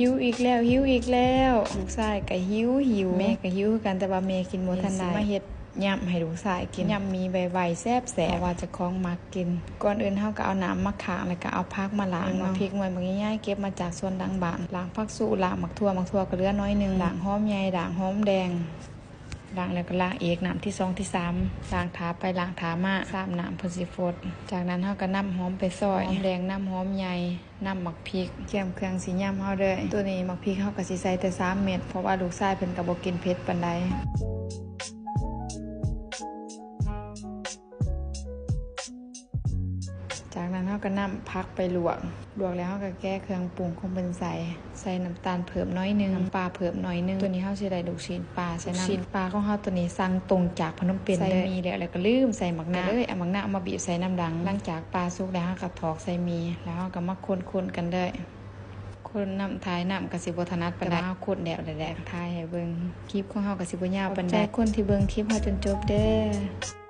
ຫິວອີກແລ້ວ ຫິວອີກແລ້ວ ລູກຊາຍກໍຫິວ ຫິວ ແມ່ກໍຫິວຄືກັນ ແຕ່ວ່າແມ່ກິນບໍ່ທັນໄດ້ ຊິມາເຮັດ ຍຳໃຫ້ລູກຊາຍກິນ ຍຳໝີໄວໆ ແຊບໆ ເພາະວ່າເຈົ້າຂອງມັກກິນ. ກ່ອນອື່ນເຮົາກໍເອົານ້ຳມາຂ້າງ ແລ້ວກໍເອົາຜັກມາລ້າງເນາະ ໝາກພິກໜ່ວຍບັກໃຫຍ່ໆ ເກັບມາຈາກສວນຫຼັງບ້ານ ລ້າງຜັກຊູ ລ້າງໝາກຖົ່ວ ໝາກຖົ່ວກໍເຫຼືອໜ້ອຍໜຶ່ງ ລ້າງຫອມໃຫຍ່ ລ້າງຫອມແດງ ລ້າງແລ້ວກໍລ້າງອີກ ນ້ຳທີສອງທີສາມ ລ້າງຖ້າໄປລ້າງຖ້າມາ ສາມນ້ຳເພິ່ນຊິຟົດ. ຈາກນັ້ນເຮົາກໍນຳຫອມໄປຊອຍ ຫອມແດງນຳ ຫອມໃຫຍ່ ນຳໝາກພິກ ກຽມເຄື່ອງຊິຍຳເຮົາເດີ. ໂຕນີ້ໝາກພິກເຮົາກໍຊິໃສ່ແຕ່ສາມເມັດ ເພາະວ່າລູກຊາຍເພິ່ນກໍບໍ່ກິນເຜັດປານໃດ. ຈາກນັ້ນເຮົາກໍນຳຜັກໄປລວກ ລວກແລ້ວເຮົາກໍແກະເຄື່ອງປຸງຂອງເພິ່ນໃສ່ ໃສ່ນ້ຳຕານເພີ່ມໜ້ອຍໜຶ່ງ ນ້ຳປາເພີ່ມໜ້ອຍໜຶ່ງ. ໂຕນີ້ເຮົາຊິໄດ້ລູກຊີ້ນປາໃສ່ນຳ ລູກຊີ້ນປາຂອງເຮົາໂຕນີ້ສັ່ງຕົງຈາກພະນົມເປັນເລີຍ ໃສ່ໝີ່ແລ້ວ ແລ້ວກໍລືມໃສ່ໝາກນາວ ກໍເລີຍເອົາໝາກນາວມາບີບໃສ່ນຳດັງ. ຫຼັງຈາກປາສຸກແລ້ວ ເຮົາກໍຖອກໃສ່ໝີ່ ແລ້ວເຮົາກໍມາຄົນໆກັນເລີຍ ຄົນນຳ ຖ່າຍນຳກໍຊິບໍ່ຖະໜັດປານໃດ ແຕ່ວ່າເຮົາຄົນແລ້ວແຫຼະ ຖ່າຍໃຫ້ເບິ່ງ. ຄລິບຂອງເຮົາກໍຊິບໍ່ຍາວປານໃດ ຂອບໃຈຄົນທີ່ເບິ່ງຄລິບເຮົາຈົນຈົບເດີ.